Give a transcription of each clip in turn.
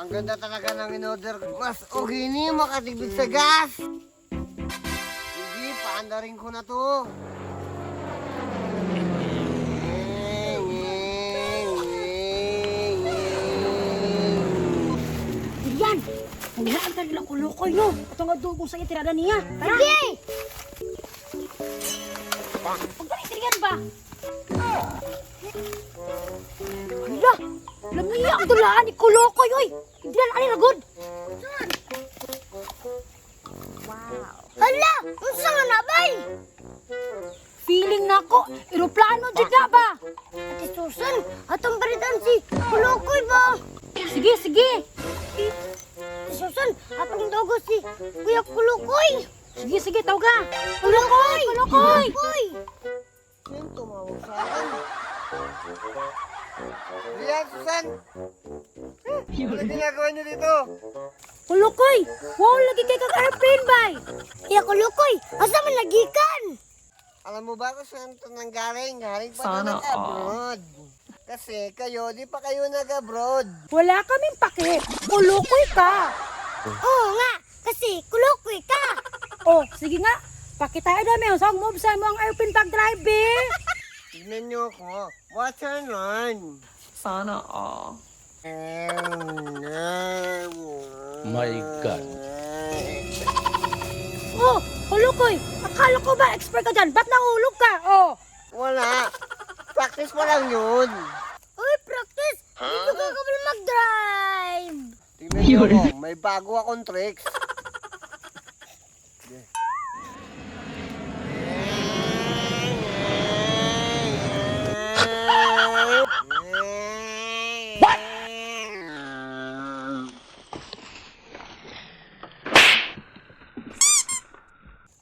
Ang ganda talaga ng in-order ko. Mas okay ni makatipid sa gas. Hindi, paandarin ko na to. Yan! Ang ka nila kulukoy, no? Ito nga doon kung sa'yo tirada niya. Tara! Sige! Huwag ka rin ba? Hala! Lamiya ang dulaan ni Kulukoy, oy! Hindi na ani ragod! Hala! Unsa nga na bay? Feeling na ako, eroplano jud na ba? Ate Susan, atong balitan si Kulukoy ba? Sige, sige! Ate Susan, atong dogo si Kuya Kulukoy. Sige, sige, tawag ka! Kulukoy! Kulukoy! Kulukoy! Sino tumawag sa akin? Riyan, Susan! Ano ginagawa niyo dito? Kulukoy! Wow, lagi kay kag airplane, bay! Kuya Kulukoy, asa man nagikan? Alam mo ba kung saan ito nanggaling? Galing pa ito ng abroad. Kasi kayo, di pa kayo nag-abroad. Wala kaming pake! Kulukoy ka! Oo nga, kasi Kulukoy ka. Oh, sige nga! Pakita dami, saan mo sa mo ang airplane pag-drive, eh? Tignan niyo ako. Watch and learn. Sana all. My God. Oh, Kulukoy! Akala ko ba expert ka dyan? Ba't nahulog ka? Oh! Wala. Practice pa lang yun. Uy, practice! Dito ka kabalo mag-drive. Tignan niyo ako. May bago akong tricks. What?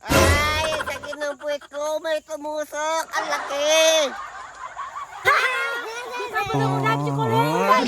Ay, sakit ng puwet ko. May tumusok. Ang laki. Di pa mo na si Kulukoy!